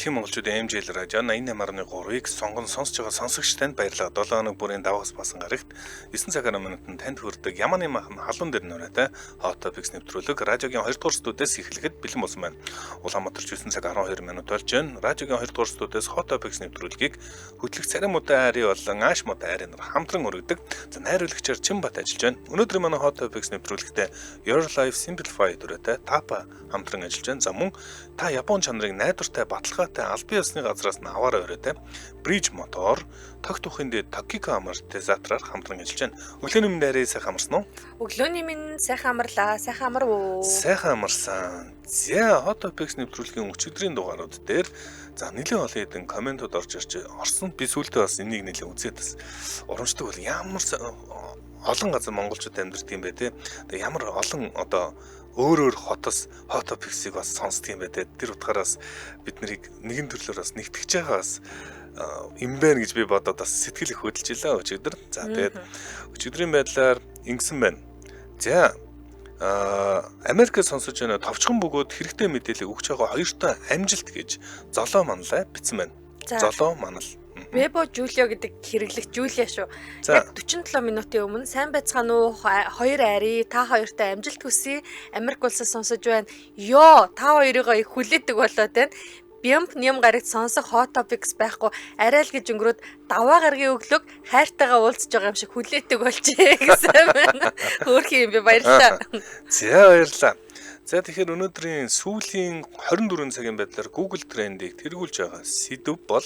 Дэлхийн монголчуудын MJL радио 88.3-ыг сонгон сонсож байгаа сонсогч танд баярлалаа. 7 хоног бүрийн даваас басан гарагт 9 цагаар минутанд танд хүрдэг Яманы махан халуун дээр нураатай Hot Topics нэвтрүүлэг радиогийн 2 дугаар студиэс эхлэхэд бэлэн болсон байна. Улаанбаатар 9 цаг 12 минут болж байна. Радиогийн 2 дугаар студиэс Hot Topics нэвтрүүлгийг хөтлөх царай муутай ари болон ааш муутай ари нар хамтран өргөдөг. За найруулагчаар Чимбат ажиллаж байна. Өнөөдөр манай Hot Topics нэвтрүүлэгтээ Your Life Simplified дүрээтэй Тапа хамтран ажиллаж байна. За мөн та Япон чанарыг найдвартай баталгаатай албан ёсны газраас нь аваарай өрөөтэй Bridge Motor тогт ухын дэд Tokiko амортизатороор хамтран ажиллаж байна. Өглөөний мэнд арай сайхан амарсан уу? Өглөөний минь сайхан амарлаа. Сайхан амар уу? Сайхан амарсан. За Hot Topics нэвтрүүлгийн өчигдрийн дугаарууд дээр за нэлээд олон хэдэн комментууд орж ирж орсон. Би сүүлдээ бас энийг нэлээд үзээд бас урамшдаг бол ямар олон газар монголчууд амьдардаг юм бэ те. Тэгээ ямар олон одоо өөр өөр хотоос Hot Topics-ыг бас сонсдог юм бэ те. Тэр утгаараас бид нарыг нэгэн төрлөөр бас нэгтгэж байгаа бас юм байна гэж би бодоод бас сэтгэл их хөдөлж илаа өчигдөр. За тэгээд өчигдрийн байдлаар ингэсэн байна. За Америкт сонсож байна товчхон бөгөөд хэрэгтэй мэдээлэл өгч байгаа хоёртой амжилт гэж золоо манлай бичсэн байна. Золоо манал. Вебо Жулио гэдэг хэрэглэгч Жулиа шүү. Яг 47 минутын өмнө сайн байцгаана уу хоёр ари та хоёртой амжилт хүсье. Америк улсаас сонсож байна. Йоо та хоёрыгоо их хүлээдэг болоод байна. Бямп нэм гарагт сонсох Hot Topics байхгүй арай л гэж өнгөрөөд даваа гарагийн өглөөг хайртайгаа уулзж байгаа юм шиг хүлээдэг болжээ гэсэн байна. Хөөрхөн юм би баярлалаа. За баярлалаа. За тэгэхээр өнөөдрийн сүүлийн 24 цагийн байдлаар Google Trend-ийг тэргүүлж байгаа сэдэв бол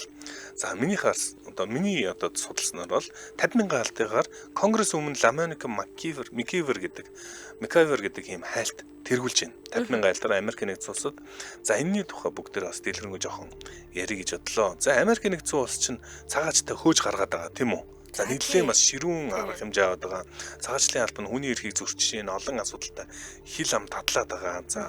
за миний хаас одоо миний одоо судалснаар бол 50 мянган алтыгаар Конгресс өмнө Ламоника Маккивер гэдэг ийм хайлт тэргүүлж байна. 50 мянган алтаар Америк нэгдсэн улсад за энэний тухай бүгдээр бас дэлгэрэнгүй жоохон ярих гэж бодлоо. За Америк нэгдсэн улс чинь цагаачтай хөөж гаргаад байгаа тийм үү? За нийтлээ бас ширүүн арга хэмжээ аваад байгаа. Цагаачлалын алба нь хүний эрхийг зөрчиж байна, олон асуудалтай хил ам татлаад байгаа. За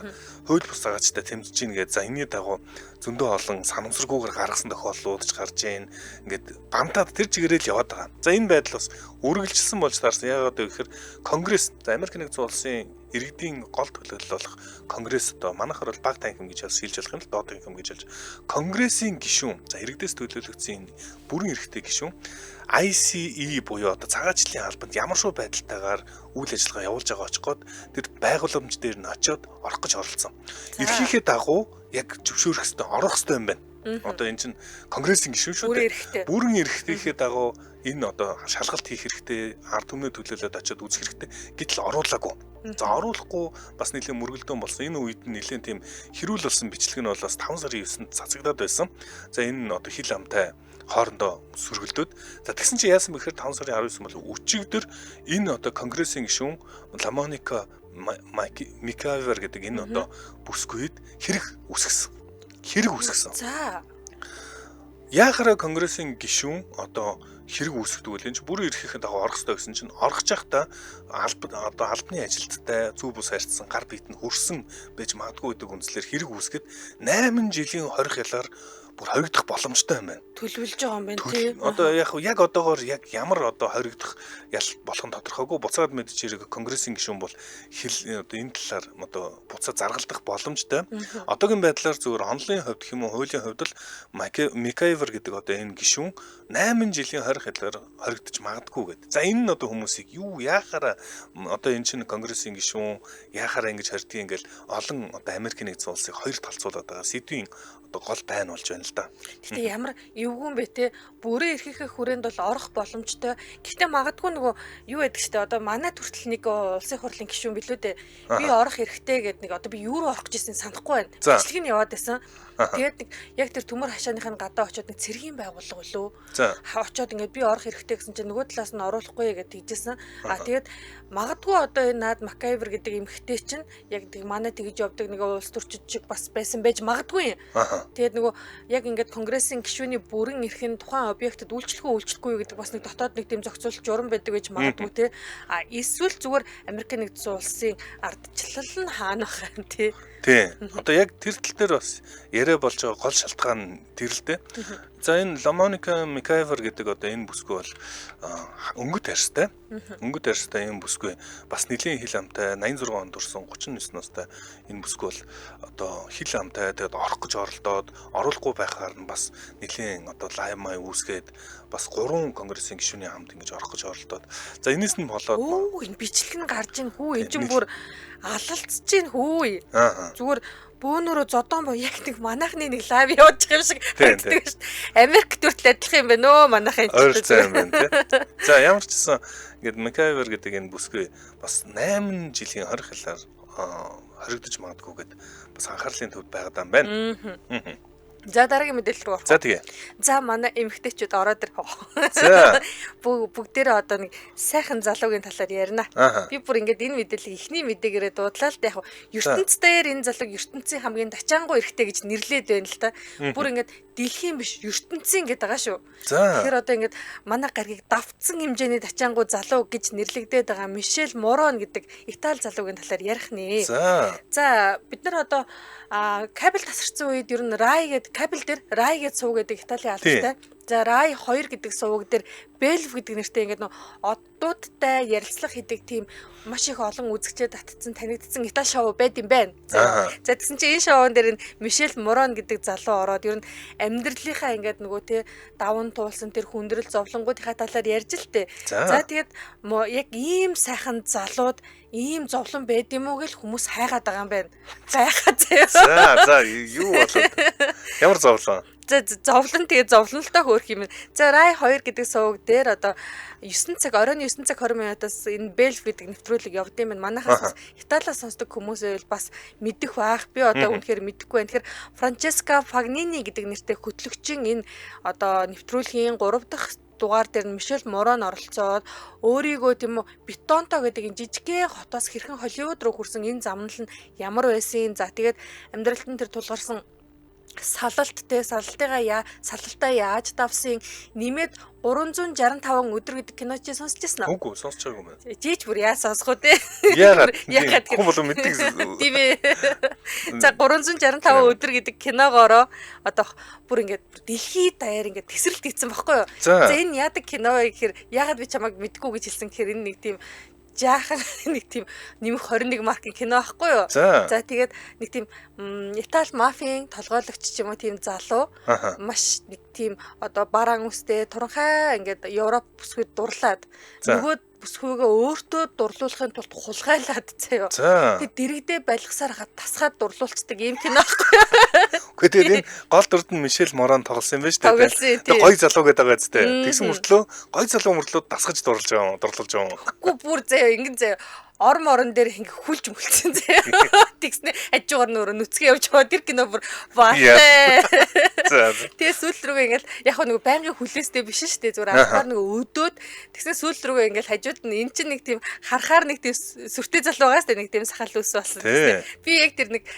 хууль бус цагаачтай тэмцэж гин гээд за энэний дагуу зөндөө олон санамсаргүйгээр гаргасан тохиолдлууд ч гарч ийн. Ингээд бамтаад тэр чигээрээ л яваад байгаа. За энэ байдал бас үргэлжилсэн болж таарсан. Яагаад гэвэл Конгресс за Америк нэгдсэн улсын иргэдийн гол төлөөлөл болох Конгресс одоо манайхаар бол баг танхим гэж хэлж болох юм л доод танхим гэж хэлж Конгрессийн гишүүн за иргэдээс төлөөлөгдсөн бүрэн эрхтэй гишүүн ICE буюу одоо цагаачлалын албанд ямар шүү байдалтайгаар үйл ажиллагаа явуулж байгаа очих гээд тэр байгууламж дээр нь очиод орох гэж оролцсон. Эрхийнхээ дагуу яг зөвшөөрөх ёстой, орох ёстой юм байна. Одоо энэ чинь Конгрессийн гишүүн шүү дээ. Бүрэн эрхтэйхээ дагуу энэ одоо шалгалт хийх хэрэгтэй, ард түмний төлөөлөд очиод үзэх хэрэгтэй. Гэтэл оруулаагүй. За оруулахгүй бас нэлээд мөргөлдөөн болсон. Энэ үед нь нэлээд тийм хэрүүл болсон бичлэг нь бол бас 5 сарын 9-нд цацагдаад байсан. За энэ нь одоо хил амтай хоорондоо сөргөлдөөд за тэгсэн чинь яасан бэ гэхээр 5 сарын 19 бол өчигдөр энэ одоо Конгрессийн гишүүн Ламоника Маккивер гэдэг энэ одоо бүсгүйд хэрэг үүсгэсэн. Хэрэг үүсгэсэн. За. Яахаараа Конгрессийн гишүүн одоо хэрэг үүсгдэг үл энэ чинь бүрэн эрхийнхээ дагуу орох ёстой гэсэн чинь орох чахта одоо албаны ажилттай зүү бус харьцсан гар биет нь хөрсөн байж магадгүй гэдэг үндслээр хэрэг үүсгэд 8 жилийн хорих ялаар бүр хоригдох боломжтой юм байна. Төлөвлөж байгаа юм байна тий. Одоо яг одоогоор яг ямар одоо хоригдох ял болох нь тодорхойгүй. Буцаад мэдж хэрэг Конгрессийн гишүүн бол хэл одоо энэ талаар одоо буцаа заргалдах боломжтой. Одоогийн байдлаар зөвхөн онлын хувьд гэх юм уу хуулийн хувьд л Маккивер гэдэг одоо энэ гишүүн 8 жилийн хорих ялаар хоригдож магадгүй гэдэг. За энэ нь одоо хүмүүсийг юу яахаараа одоо энэ чинь Конгрессийн гишүүн яахаараа ингэж хоригдгийг ингээл олон одоо Америкийн нэгдсэн улсыг хоёр талцуулаад байгаа сэдвийн одоо гол байна болж байна л да. Гэтэ ямар эвгүй юм бэ те? Бүрэн эрхийнхээ хүрээнд бол орох боломжтой. Гэхдээ магадгүй нөгөө юу байдаг штэ одоо манай төртөл нэг улсын хурлын гишүүн билүү дээ. Би орох эрхтэй гэдэг нэг одоо би юу руу орох гэжсэн санахгүй байна. Бичлэг нь яваад байсан. Тэгээд нэг яг тэр төмөр хашааных нь гадаа очиод нэг цэргийн байгууллага үлээ. Очиод ингээд би орох эрхтэй гэсэн чинь нөгөө талаас нь оруулахгүй гэж тэгжсэн. А тэгээд магадгүй одоо энэ наад Маккивер гэдэг эмэгтэй чинь яг манай тэгж явдаг нэг улс төрчид чиг бас байсан байж магадгүй юм. Тэгээд нөгөө яг ингээд Конгрессийн гишүүний бүрэн эрх нь тухайн объектэд үйлчлэх үү үйлчлэхгүй юу гэдэг бас нэг дотоод нэг тийм зохицуулт журам байдаг гэж магадгүй те. А эсвэл зүгээр Америк нэгдсэн улсын ардчлал нь хаана байх юм те. Тий. Одоо яг тэр тал дээр бас яриад яриа болж байгаа гол шалтгаан тэр л дээ. За энэ Ламоника Микайвер гэдэг одоо энэ бүсгүй бол өнгөт арьстай. Өнгөт арьстай энэ бүсгүй бас нэлийн хил амтай 86 онд төрсэн 39 настай энэ бүсгүй бол одоо хил амтай, тэгээд орох гэж оролдоод оруулахгүй байхаар нь бас нэлийн одоо лай май үүсгээд бас 3 конгрессийн гишүүний хамт ингэж орох гэж оролдоод, за энэс нь болоод энэ бичлэг нь гарч ийн хүү, энэ чинь бүр алалцж ийн хүү. Зүгээр бөөнөрөө зодоон бо яг нэг манайхны нэг лайв явуулчих юм шиг харагддаг шүү дээ. Америкт хүртэл адилхан юм байна өө манайхын. Ойролцоо юм байна тий. За ямар ч гэсэн ингээд Микайвер гэдэг энэ бүсгүй бас 8 жилийн 20 хялаар хоригдож магадгүй гэд бас анхаарлын төвд байгаад юм байна. За дараагийн мэдээлэл рүү орох. За тэгээ. За манай эмэгтэйчүүд ороод ирэх. За. Бүгдээрээ одоо нэг сайхан залуугийн талаар ярина. Би бүр ингээд энэ мэдээллийг эхний мэдээгээрээ дуудлаа л да. Яг ертөнц дээр энэ залууг ертөнцийн хамгийн тачаангуй эрэгтэй гэж нэрлээд байна л та. Бүр ингээд дэлхийн биш ертөнцийн гэдэг байгаа шүү. Тэгэхээр одоо ингээд манай гаргийг давтсан хэмжээний тачаангуй залуу гэж нэрлэгдээд байгаа Мишель Морон гэдэг Итали залуугийн талаар ярих нэ. За бид нар одоо кабель тасарсан үед ер нь Рай гэдэг кабель дээр Рай гэдэг сувг гэдэг Италийн алдартай. За Рай 2 гэдэг сувг дээр Белв гэдэг нэртэй ингээд нөө оддуудтай ярилцлага хийдэг тийм маш их олон үзэгчэд татцсан танигдсан Итали шоу байд юм байна. За тэгсэн чинь энэ шоун дээр Мишель Морон гэдэг залуу ороод ер нь амьдралынхаа ингээд нөгөө те даван туулсан тэр хүндрэл зовлонгуудынхаа талаар ярьж л те. За тэгээд яг ийм сайхан залууд ийм зовлон байд юм уу гэж хүмүүс хайгаад байгаа юм байна. Гайхаа заяа. За за юу болоод ямар зовлон? За зовлон тэгээ зовлонтой хөөрх юм. За Рай 2 гэдэг сувг дээр одоо 9 цаг оройн 9 цаг 20 минутаас энэ Белв гэдэг нэвтрүүлэг явд юм байна. Манайхаас Италиас сонсдог хүмүүс байвал бас мэдэх байх. Би одоо үнэхээр мэдэхгүй байна. Тэгэхээр Франческа Фагнини гэдэг нэртэй хөтлөгчийн энэ одоо нэвтрүүлгийн 3 дахь дугаар дээр Мишель Морон оролцоод өөрийгөө тийм үү Битонто гэдэг энэ жижигхэн хотоос хэрхэн Холливуд руу хүрсэн энэ замнал нь ямар байсан. За тэгээд амьдралд нь тэр тулгарсан салалт те салалтаа яаж давсан нэмээд 365 өдөр гэдэг кино чи сонсч байсан уу? Үгүй сонсч байгаагүй юм байна. Жийч бүр яаж сонсох вэ те? Яагаад хүн болон мэддэг тийм ээ. За 365 өдөр гэдэг киногоороо одоо бүр ингээд дэлхийд даяар ингээд тесрэлт хийсэн баггүй юу? За энэ яадаг кино вэ гэхээр яагаад би чамайг мэдгүй гэж хэлсэн гэхээр энэ нэг тийм жаахан нэг тийм нэмэх 21 маркийн кино байхгүй юу? За тэгээд нэг тийм Итали мафийн толгойлогч ч юм уу тийм залуу маш нэг тийм одоо бараан үстэй туранхай ингээд Европ бүсгүйд дурлаад нөгөө бүсгүйгээ өөртөө дурлуулахын тулд хулгайлаад заяа. Тэгээд дэрэгдээ балгасаар тасгаад дурлуулцдаг ийм кино байхгүй юу? Үгүй тэгээд энэ гол дүрд нь Мишель Морон тоглосон юм байна шүү дээ. Тэгээд гой залуу гэдэг байгаа зү. Тэгсэн мөртлөө гой залуу мөртлөө дасгаж дурлж байгаа юм, дурлуулж байгаа юм. Үгүй бүр заяа ингэн заяа ор морон дээр ингээ хүлж мүлцсэн заяа. Тэгснэ хажуугаар нөрөө нүцгэн явж байгаа тэр кино бүр баатай. Тэгээ сүүл рүүгээ ингээл яг нөгөө байнгын хүлээстэй биш шүү дээ. Зүгээр анхаар нөгөө өдөөд тэгснэ сүүл рүүгээ ингээл хажууд нь эн чинь нэг тийм харахаар нэг тийм сүртэй залуу байгаа шүү дээ. Нэг тийм сахал үс болсон. Би яг тэр нэг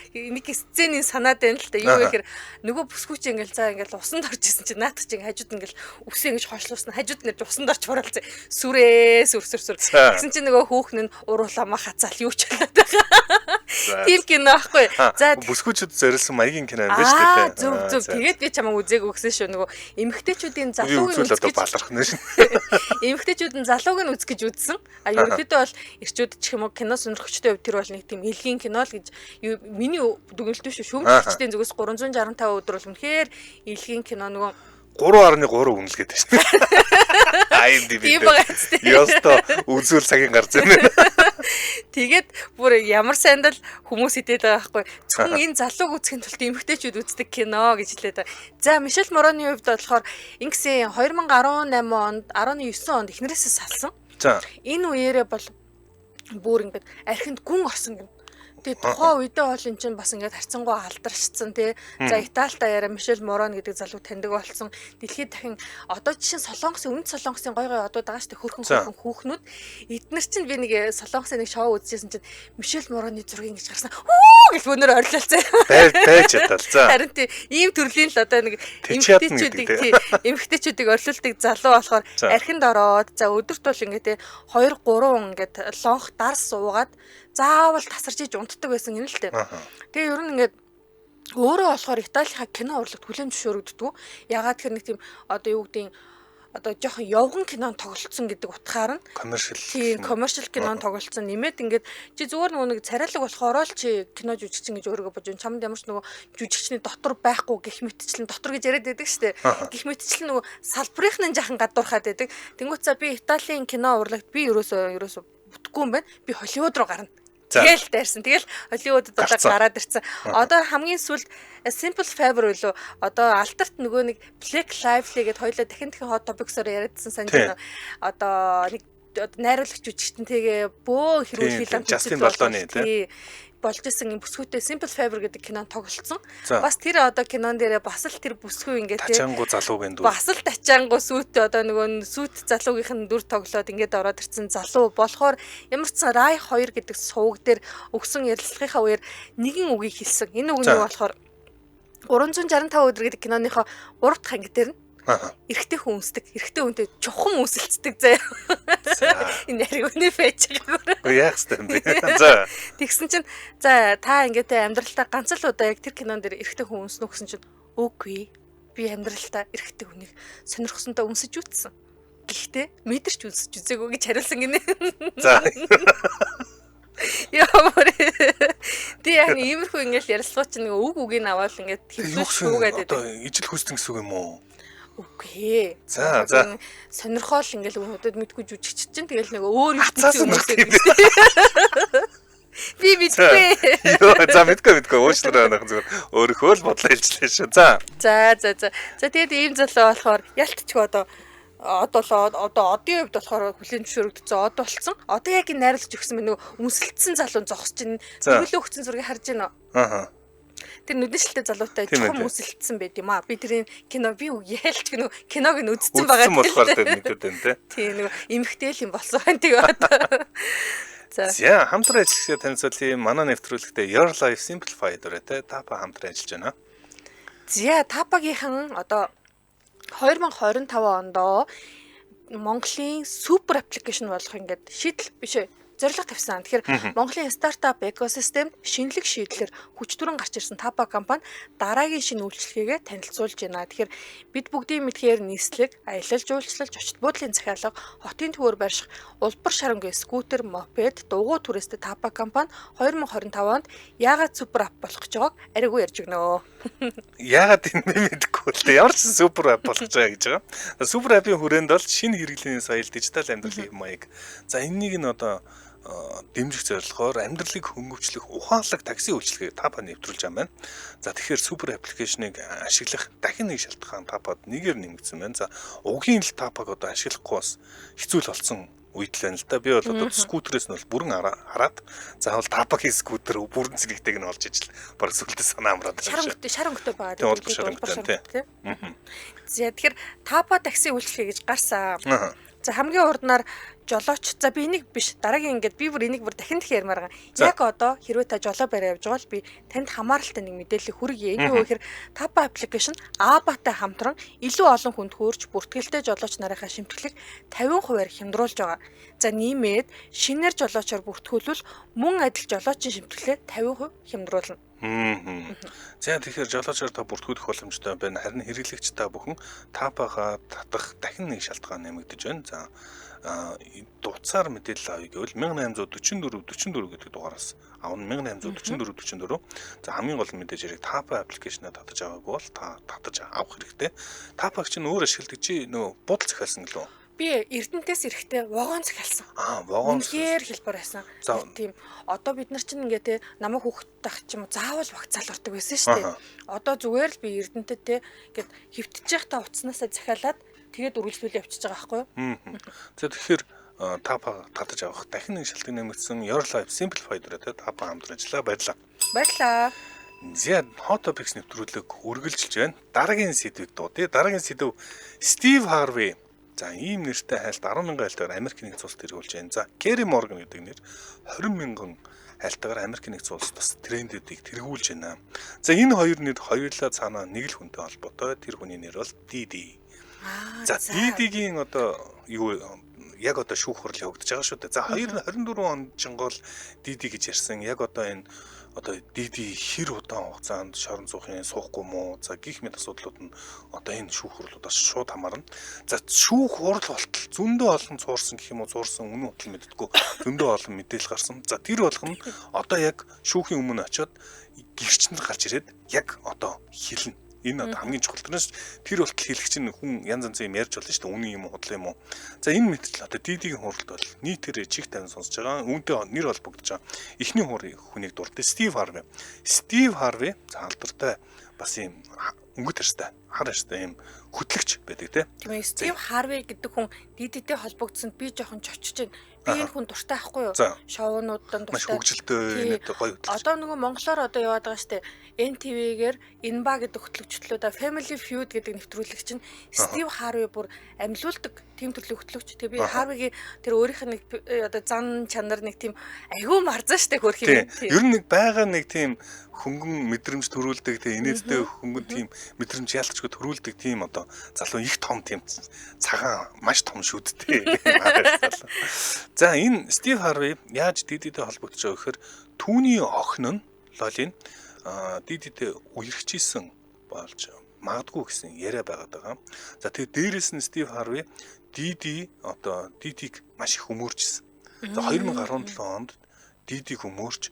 сценийн санаад байна л да. Юу гэхээр нөгөө бүсгүй чи ингээл за ингээл усанд орж исэн чинь наадах чинь хажууд ингээл үсээ ингэж хойшлуулсан. Хажууд нэрж усанд орч хураалцсан. Сүрээ сүр сүр сүр. Тэгсэн чинь нөгөө хүүхэн нь уруулаа хацаал юу ч болоод байгаа. Тийм кино байхгүй. За бүсгүүчүүд зориулсан маягийн кино юм байна шүү дээ. Зөв зөв. Тэгээд би чамайг үзээгүй гэсэн шүү. Нөгөө эмэгтэйчүүдийн залууг нь үзэх гэж баларх нэ шин. Эмэгтэйчүүд нь залууг нь үзэх гэж үзсэн. А ерөнхийдөө бол эрчүүд ч юм уу кино сонирхогчтой хувьд тэр бол нэг тийм илгийн кино л гэж миний дүгнэлт биш шүү. Шүүмжлэгчдийн зүгээс 365 өдөр бол үнэхээр илгийн кино нөгөө 3.3 үнэлгээд байна шүү дээ. IMDb дээр. Ёстой үзүүл цагийн гарц юм байна. Тэгээд бүр ямар сандал хүмүүс идээд байгаа байхгүй. Зөвхөн энэ залууг үзэхин тулд эмэгтэйчүүд үздэг кино гэж хэлээд байгаа. За Мишель Мороны хувьд болохоор ингэсэн 2018 онд 19 онд эхнэрээсээ салсан. За энэ үеэрээ бол бүр ингээд архинд гүн орсон гэнэ. Тэгээ тухайн үедээ бол эн чинь бас ингээд харьцангуй алдаршсан тий. За Италита яриа Мишель Морон гэдэг залуу таньдаг болсон. Дэлхийд дахин одоо жишээ нь Солонгосын өмнөд Солонгосын гой гой одууд байгаа шүү дээ. Хөрхөн хөрхөн хүүхнүүд. Эднэр чинь би нэг Солонгосын нэг шоу үзчихсэн чинь Мишель Мороны зургийг ингэж гарсан. Хүү гэж бөөнөр орилолцсон. Байж чадвал. За. Харин тий ийм төрлийн л одоо нэг эмэгтэйчүүдийг тий эмэгтэйчүүдийг орилолдог залуу болохоор архинд ороод за өдөрт бол ингээд тий 2 3 ингээд лонх дарс уугаад заавал тасарч иж унтдаг байсан юм л дээ. Тэгээ ер нь ингээд Өөрөө болохоор Италийнхаа кино урлагт хүлээн зөвшөөрөгддөг. Ягаад тэгэхээр нэг тийм одоо юу гэдгийг одоо жоохон явган кинонд тоглолцсон гэдэг утгаар нь commercial, тийм, commercial кинонд тоглолцсон. Нэмээд ингээд чи зүгээр нөгөө нэг царайлаг болохоор л чи кино жүжигчин гэж өөрийгөө бодож, чамд ямар ч нөгөө жүжигчний дотор байхгүй гэх мэтчлэн, дотор гэж яриад байдаг штэ. Гэх мэтчлэн нөгөө салбарынхны жахан гадуурхаад байдаг. Тэнгүүт за би Италийн кино урлагт би ерөөсөө бүтэхгүй юм байна. Би Холливуд руу гарна. Тэгэл дайрсан. Тэгэл Холливуудад одоо гараад ирсэн. Одоо хамгийн сүүлд Simple Favor үлээ одоо алтарт нөгөө нэг Blake Lively гэдээ хоёлаа дахин дахин hot topics-оор яриадсан санаж байна. Одоо нэг найруулагч жүжигчтэнтэйгээ бөө хэрүүл хилэн Justin Baldoni тий болж исэн юм бүсгүйтэй Simple Favor гэдэг кинонд тоглолцсон. Бас тэр одоо кинон дээрээ бас л тэр бүсгүй ингээд тий тачаангу залуугийн дүр. Бас л тачаангу сүйт одоо нөгөө сүйт залуугийнх нь дүр тоглоод ингээд ороод ирсэн залуу болохоор ямар ч сан Rai 2 гэдэг сувг дээр өгсөн ярилцлагынхаа үеэр нэгэн үгийг хэлсэн. Энэ үг нь юу болохоор 365 өдөр гэдэг киноныхоо 3 дахь анги дээр нь эрэгтэй хүн үнсдэг. Эрэгтэй хүнтэй чухам үнсэлцдэг заяа. Энэ яриг өнөө байж байгаа. Үгүй яах ёстой юм бэ? За. Тэгсэн чинь за та ингээд амьдралтаа ганц л удаа яг тэр кинон дээр эрэгтэй хүн үнснэ гэсэн чинь үгүй. Би амьдралтаа эрэгтэй хүнийг сонирхсонтой үнсэж үтсэн. Гэхдээ мэдэрч үнсэж үзээгүй гэж хариулсан гинэ. За. Ямар. Тэг яг иймэрхүү ингээд ярилцлага чинь нэг үг үгийг аваад ингээд хэвлүүлж байдаг. Одоо ижил хүсдэг гэсэн үг юм уу? Үгүй. За за. Сонирхоол ингээл өнөөдөр мэдгүй жүжигч чинь тэгэл нэг өөр ертөнцийн хүмүүс юм. Би мэдгүй. Йоо за мэдгүй уучлаарай анх зүгээр өөрийнхөө л бодлоо хэлжлээ шүү. За. За за за. За тэгээд ийм залуу болохоор ялтчгүй одоо одын хувьд болохоор хүлээн зөвшөөрөгдсөн од болцсон. Одоо яг энэ найруулж өгсөн мэн нөгөө үнсэлтсэн залуу зогсож чинь нөлөө өгсөн зургийг харж байна уу? Аа. Тэр нүдэн шилтэй залуутай чухам үнсэлтсэн байт юм аа. Би тэрийн кино би яалч гэнэ киног нь үзсэн байгаа. Үзсэн болохоор тэр мэдээд байна те. Тийм нөгөө эмхтэй л юм болсон байна тэгээ одоо. За. За хамтран ажиллагчдаа танилцуулъя. Манай нэвтрүүлэгтээ Your Life Simplified өрөөтэй Тапа хамтран ажиллаж байна. За Тапагийнхан одоо 2025 онд Монголын супер аппликейшн болох ингээд шийдэл биш ээ зорилго тавьсан. Тэгэхээр Монголын стартап экосистемд шинэлэг шийдлэр хүч түрэн гарч ирсэн Тапа компани дараагийн шинэ үйлчилгээгээ танилцуулж байна. Тэгэхээр бид бүгдийн мэдхээр нислэг, аялал жуулчлал, зочид буудлын захиалга, хотын төвөөр байрших улбар шарангийн скутер, мопед, дугуй түрээстэй Тапа компани 2025 онд яагаад супер ап болох гэж байгааг арайгүй ярьж өгнө. Яагаад энэ мэдэхгүй л дээ. Ямар ч супер ап болох гэж байгаа гэж байгаа. Супер апын хүрээнд бол шинэ хэрэглээний соёл, дижитал амьдралын маяг. За энэнийг нь одоо дэмжих зорилгоор амьдралыг хөнгөвчлөх ухаалаг такси үйлчилгээг Тапа нэвтрүүлж байгаа юм байна. За тэгэхээр супер аппликейшнийг ашиглах дахин нэг шалтгаан Тапад нэгээр нэмэгдсэн байна. За угийн л Тапаг одоо ашиглахгүй бас хэцүү л болсон үед л байна л да. Би бол одоо скутерээс нь бол бүрэн хараад заавал Тапагийн скутер бүрэн зэрэгтэйг нь олж ижил баг сүлдээ санаа амраад байна. Шар өнгөтэй байгаа. Тийм улбар шар өнгөтэй тийм. За тэгэхээр Тапа такси үйлчилгээ гэж гарсан. За хамгийн урднаар жолооч. За би энийг биш дараагийн ингээд би бүр энийг бүр дахин дахин ярмаар байгаа. Яг одоо хэрвээ та жолоо бариа явж байгаа бол би танд хамааралтай нэг мэдээлэл хүргье. Энэ юу гэхээр Тапа аппликейшн Абатай хамтран илүү олон хүнд хөөрч бүртгэлтэй жолооч нарынхаа шимтгэлийг 50%-аар хямдруулж байгаа. За ниймээд шинээр жолоочоор бүртгүүлвэл мөн адил жолоочийн шимтгэлээ 50% хямдруулна. За тэгэхээр жолоочоор та бүртгүүлэх боломжтой байна. Харин хэрэглэгч та бүхэн Тапагаа татах дахин нэг шалтгаан нэмэгдэж байна. За дуцаар мэдээлэл авъя гэвэл 1844 44 гэдэг дугаараас авна. 1844 44. За хамгийн гол нь мэдээж хэрэг Тапа аппликейшнаа татаж аваагүй бол та татаж авах хэрэгтэй. Тапаг чинь өөр ашигладаг чи нөгөө буудал захиалсан гэлөө. Би Эрдэнтээс эрэхтэй вагон захиалсан. Аа, вагон. Үнэхээр хэлбэр байсан. Тийм. Одоо бид нар чинь ингээ те намайг хүүхэд тах ч юм уу заавал вакцал ордог байсан шүү дээ. Одоо зүгээр л би Эрдэнтэд те ингээд хөвтөж явахдаа утаснаасаа захиалаад тэгээд үргэлжлүүлээ явчихж байгаа байхгүй юу? За тэгэхээр Тапа татаж авах дахин нэг шалтгаан нэмэгдсэн Your Life Simplified өрөөтэй Тапа хамтран ажиллаа. Баярлалаа. Баярлалаа. За Hot Topics нэвтрүүлэг үргэлжилж байна. Дараагийн сэдвийг дуудъя. Дараагийн сэдв Стив Харви. За ийм нэртэй хайлт 10,000 хайлтаар Америк нэгдсэн улсад тэргүүлж байна. За Керри Морган гэдэг нэр 20,000 хайлтаар Америк нэгдсэн улсад бас трендүүдийг тэргүүлж байна. За энэ хоёр нэр хоёулаа цаанаа нэг л хүнтэй холбоотой. Тэр хүний нэр бол Диди. За Дидигийн одоо юу яг одоо шүүх хурал явагдаж байгаа шүү дээ. За 2024 онд чингол Диди гэж ярьсан. Яг одоо энэ Одоо Диди хэр удаан хугацаанд шорон зуухын суухгүй мó? За гих мэт асуудлууд нь одоо энэ шүүх хурлуудаас шууд хамаарна. За шүүх хурал болтол зөндөө олон цуурсан гэх юм уу, цуурсан үнэн худал мэддэггүй зөндөө олон мэдээлэл гарсан. За тэр болгоно одоо яг шүүхийн өмнө очиод гэрчнэр гарч ирээд яг одоо хэлнэ. Энэ одоо хамгийн чухал. Тэрнээс тэр болтол хэлэх чинь хүн янз янзын юм ярьж болно шүү дээ. Үнэн юм уу, худал юм уу. За энэ мэтэл одоо Дидигийн хуралд бол нийтээр чих тавин сонсож байгаа. Үүнтэй нэр холбогдож байгаа. Эхний хүнийг дурдъя. Стив Харви. Стив Харви за алдартай бас юм өнгөт арьстай, хар арьстай юм хөтлөгч байдаг те. Тийм ээ. Стив Харви гэдэг хүн Дидитэй холбогдсонд би жоохон чочж байна. Би энэ хүн дуртай байхгүй юу? Шоунуудад дуртай. Маш хөгжилтэй нэг гоё хөтлөгч. Одоо нөгөө монголоор одоо яваад байгаа штэ. NTV-гээр Inba гэдэг хөтлөгчдлүүдээ Family Feud гэдэг нэвтрүүлэг чинь Стив Харви бүр амьлуулдаг тийм төрлийн хөтлөгч. Тэгээ би Харвигийн тэр өөрийнх нь нэг одоо зан чанар нэг тийм айгүй марзан штэ хөрх юм. Ер нь нэг байгаа нэг тийм хөнгөн мэдрэмж төрүүлдэг, тийм инээдтэй хөнгөн тийм мэдрэмж яалтчгүй төрүүлдэг тийм одоо залуу их том тийм цагаан маш том шүдтэй. За энэ Стив Харви яаж Дидитэй холбогдож байгаа гэхээр түүний охин нь Лолин Дидитэй үерхчихсэн болж магадгүй гэсэн яриа байгаад байгаа. За тэгээ дээрэс нь Стив Харви Диди одоо Дидиг маш их өмөрчсөн. За 2017 онд Дидиг өмөрч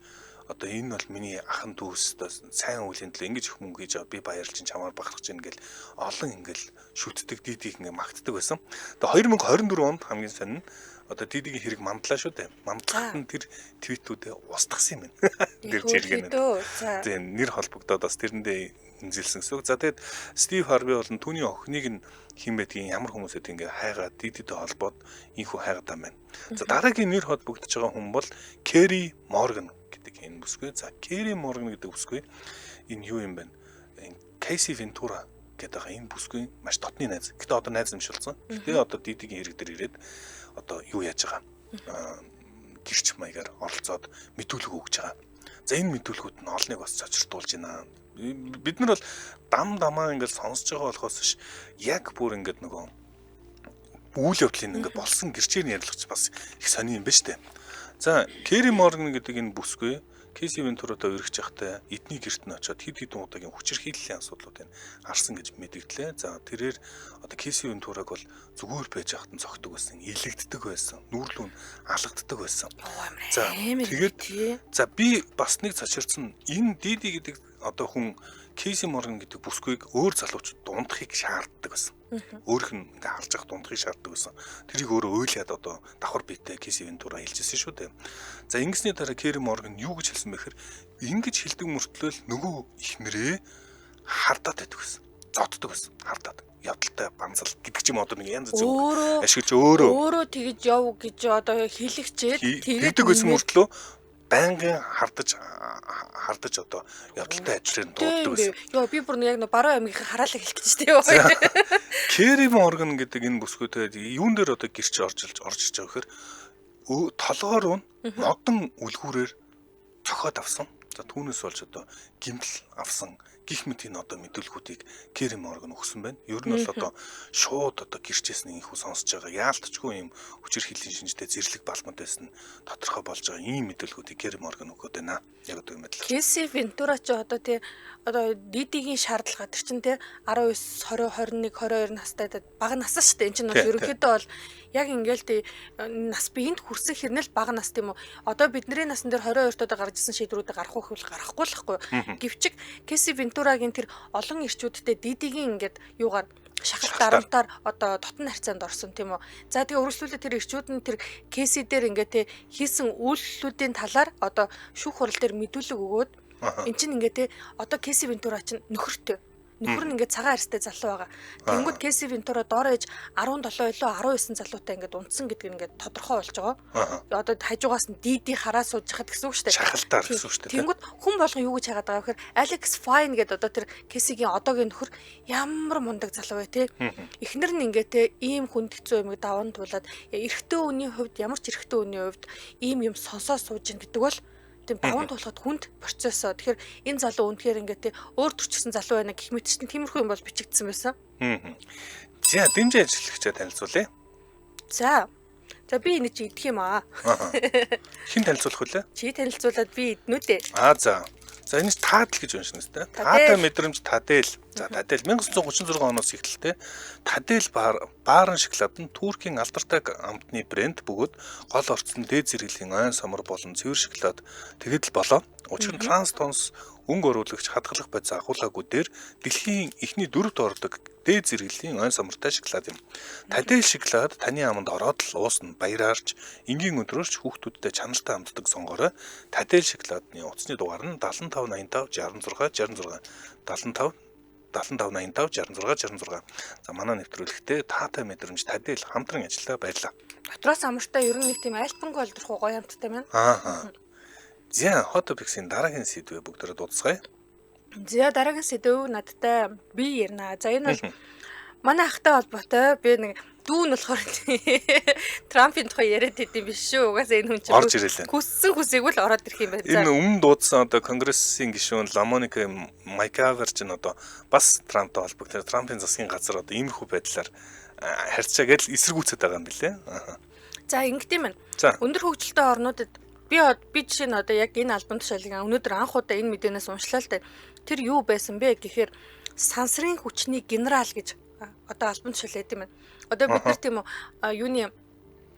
одоо энэ бол миний ахан дүүс сайн үеийн төлөө ингэж их мөнгө хийж би баярлж чамаар бахархаж ийн гэл олон ингээл шүтдэг Дидиг ингээ магтдаг байсан. Тэгээ 2024 онд хамгийн сонин одоо Дидигийн хэрэг мамдлаа шүү дээ. Мамдлахад нь тэр твитүүдээ устгасан юм байна. Тэр жиргэнэ. Тэгээ нэр холбогдоод бас тэрэндээ энзэлсэн гэсэн үг. За тэгэд Стив Харви болон түүний охиныг нь хэн байдгийг ямар хүмүүсэд ингээ хайгаад Дидитэй холбоод инхүү хайгаад юм байна. За дараагийн нэр холбогдож байгаа хүн бол Кери Морган гэдэг энэ бүсгүй. За Кери Морган гэдэг бүсгүй энэ юу юм бэ? Энэ Кейси Вентура гэдэг байгаа энэ бүсгүй маш дотны найз. Гэтэ одоо найз юм шилжсэн. Гэтэ одоо Дидигийн хэрэг дээр ирээд одоо юу яаж байгаа? Гэрч маягаар оролцоод мэдүүлэг өгж байгаа. За энэ мэдүүлгүүд нь олныг бас цочирдуулж байна. Бид нар бол дам дамаа ингээд сонсож байгаа болохоос ш яг бүр ингээд нөгөө үйл явдлын ингээд болсон гэрчээр нь ярилцах бас их сони юм ба штэ. За Кери Морган гэдэг энэ бүсгүй Кейси Вентуратай үерхэж явахдаа эдний гэрт нь очиод хэд хэдэн удаагийн хүчирхийллийн асуудлуудыг арсан гэж мэдгдлээ. За тэрээр одоо Кейси Вентураг бол зүгээр байж байхад нь цогтөг байсан, илэгддэг байсан, нүүрлүү нь алгаддаг байсан. За тэгээд за би бас нэг цочирдсан энэ Диди гэдэг одоо хүн Кейси Морган гэдэг бүсгүйг өөр залуучууд дундахыг шаарддаг байсан. Өөрөх нь ингээ алж явах дундахыг шаарддаг байсан. Тэрийг өөрөө уйлаад одоо давхар биетэй Кейси Вентура хэлжсэн шүү дээ. За ингэсний дараа Кери Морган юу гэж хэлсэн бэ гэхээр ингэж хэлдэг мөртлөө л нөгөө ихнэрээ хардаад байдаг байсан. Зоддог байсан. Хардаад. Явдалтай банзал гэдэг ч юм одоо нэг янз бүр ашиглаж өөрөө тэгж яв гэж одоо хэлэгчээд тэгээд байсан мөртлөө байнгын хардаж одоо явдалтай ажлаар нь дууддаг байсан. Йоо би бүр яг нэг баруун аймгийн хараалаа хэлэх гэж тийм үү. Кери Морган гэдэг энэ бүсгүйтэй юун дээр одоо гэрч орж ирж байгаа гэхээр толгоор нь модон үлгүүрээр цохиод авсан. За түүнээс болж одоо гимтэл авсан гих мэт энэ одоо мэдүүлгүүдийг Кери Морган өгсөн байна. Ер нь бол одоо шууд одоо гэрчээс нь инхүү сонсож байгаа яалтчгүй юм хүчирхийллийн шинжтэй зэрлэг балмад байсан тодорхой болж байгаа ийм мэдүүлгүүдийг Кери Морган өгöd байна. Яг одоо юм байдлаар. Кейси Вентура ч одоо тий одоо Дидигийн шаардлага тэр чинь тий 19, 20, 21, 22 настай бага нас шүү дээ. Энд чинь бол ерөнхийдөө бол яг ингээл тий нас биеинд хүрсэн хэрнэл бага нас тийм үү. Одоо бидний насн дээр 22 тоо гарч ирсэн шийдвэрүүдээ гарах уу гэвэл гарахгүй л байхгүй. Гэвчиг Кейси Вентурагийн тэр олон эрчүүдтэй Дидигийн ингээд юугаар шахалт дарамтаар одоо дотн харьцаанд орсон тийм үү. За тэгээ өргөжлүүлээ тэр эрчүүд нь тэр Кейси дээр ингээд те хийсэн үйлдэлүүдийн талаар одоо шүүх хурал дээр мэдүүлэг өгөөд эн чинь ингээд те одоо Кейси Вентура чинь нөхөртэй. Нөхөр нь ингээд цагаан арьстай залуу байгаа. Тэнгүүд Кейси Вентура доор ээж 17 илүү 19 залуутай ингээд унтсан гэдэг нь ингээд тодорхой болж байгаа. Одоо хажуугаас нь Диди хараа сууж хахад гэсэн үг шүү дээ. Шахалтаар гэсэн үг шүү дээ. Тэнгүүд хүн болгон юу гэж хагаад байгаа гэхээр Алекс Файн гэдэг одоо тэр Кейсигийн одоогийн нөхөр ямар мундаг залуу вэ те. Эхнэр нь ингээд те ийм хүнд хэцүү юмыг даван туулаад эрэгтэй хүний хувьд ямар ч эрэгтэй хүний хувьд ийм юм сонсоо сууж ин гэдэг бол тийм даван туулахад хүнд процессоо. Тэгэхээр энэ залуу үнэхээр ингээд те өөр төрчихсөн залуу байна гэх мэт чинь тиймэрхүү юм бол бичигдсэн байсан. За дэмжин ажиллагчаа танилцуулъя. За. За би энэ чи идэх юм аа. Хэн танилцуулах вүлээ? Чи танилцуулаад би иднүү дээ. Аа за. За энэ таадал гэж уншина сте. Таатай мэдрэмж Тадел. За Тадел 1936 оноос эхэлтэй Тадел бааран шоколад нь Туркийн алдартай амтны брэнд бөгөөд гол орцсон дээд зэрэглэлийн ойн самар болон цэвэр шоколад тэгэд л болоо. Учир нь Транстонс өнгө оруулагч хадгалах бодис агуулгаагүй дээр дэлхийн эхний дөрөвт ордог дээд зэрэглэлийн ойн самартай шоколад юм. Тадел шоколад таны аманд ороод л уусна, баяраарч, энгийн өдрөөрч хүүхдүүдтэй чанартай амтдаг сонгоорой. Тадел шоколадны утасны дугаар нь 75 85 66 66 75 75 85 66 66. За манай нэвтрүүлэгтээ таатай мэдрэмж Тадел хамтран ажиллаа, баярлалаа. Дотроос амартай ер нь нэг тийм альпангүй олдрох гоё амттай байна. Аа. За Hot Topics-ийн дараагийн сэдвээ бүгдээрээ дуудацгаая. За дараагийн сэдв надтай би ярина. За энэ бол манай ахтай холбоотой. Би нэг дүү нь болохоор Трампын тухай яриад идэм биш шүү. Угаасаа энэ хүн чинь орж ирээлээ. Хүссэн хүсээгүй л ороод ирэх юм байна. Энэ өмнө дуудсан одоо Конгрессийн гишүүн Ламоника Майкавер чинь одоо бас Трамптай холбогдсон. Трампын засгийн газар одоо иймэрхүү байдлаар харьцаа гэдэл эсэргүүцээд байгаа юм билээ. За ингэдэм байна. Өндөр хөгжилтэй орнуудад би жишээ нь одоо яг энэ албан тушаалыг өнөөдөр анх удаа энэ мэдээнээс уншлаа л да. Тэр юу байсан бэ гэхээр сансрын хүчний генерал гэж одоо албан тушаал байд юм байна. Одоо бид нар тийм үү юуны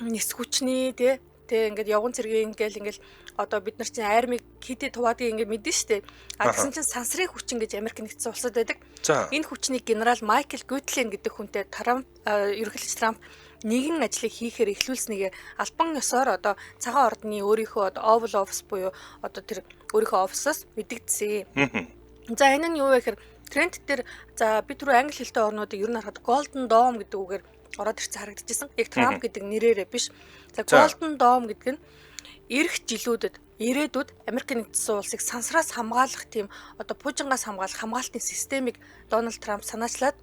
нис хүчний тий ингээд явган цэргийн ингээл одоо бид нар чинь армийг хитэд хуваадгийг ингээд мэдэн штэ. А тэгсэн чинь сансрын хүчин гэж Америк нэгдсэн улсад байдаг. Энэ хүчний генерал Майкл Гутлен гэдэг хүнтэй Трамп ерөнхийлөгч Трамп нэгэн ажлыг хийхээр эхлүүлснийгээ албан ёсоор одоо цагаан ордны өөрийнхөө одоо Oval Office буюу одоо тэр өөрийнхөө офисоос мэдэгдсэн. За энэ нь юу вэ гэхээр тренд дээр за би түрүү англи хэлтэй орнуудыг ер нь харахад Golden Dome гэдэг үгээр ороод ирсэн харагдчихсан. Яг Трамп гэдэг нэрээрээ биш. За Golden Dome гэдэг нь ирэх жилүүдэд ирээдүйд Америк нэгдсэн улсыг сансраас хамгаалах тийм одоо пуужингаас хамгаалах хамгаалтын системийг Дональд Трамп санаачлаад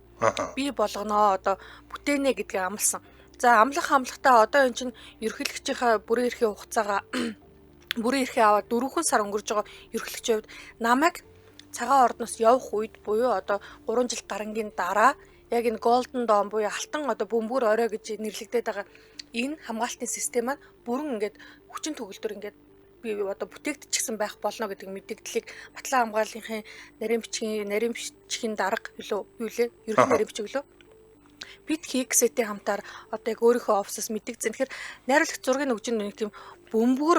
бий болгоноо одоо бүтээнэ гэдгийг амласан. За амлах амлахтаа одоо эн чинь ерөнхийлөгчийнхаа бүрэн эрхийн хугацаагаа бүрэн эрхээ аваад 4 сар өнгөрж байгаа ерөнхийлөгчийн хувьд намайг цагаан ордноос явах үед буюу одоо 3 жил гарангийн дараа яг энэ Golden Dome буюу алтан одоо бөмбөр орой гэж нэрлэгдээд байгаа энэ хамгаалтын систем маань бүрэн ингээд хүчин төгөлдөр ингээд би одоо бүтээгдчихсэн байх болно гэдэг мэдээллийг Батлан хамгааллынхын нарийн бичгийн дарга юу лээ ерөнхий нарийн бичиг лөө Пит Хиггстэй хамтаар одоо яг өөрийнхөө офисоос мэдэгдсэн. Тэгэхээр найруулагч зургийг өгч нэг тийм бөмбөр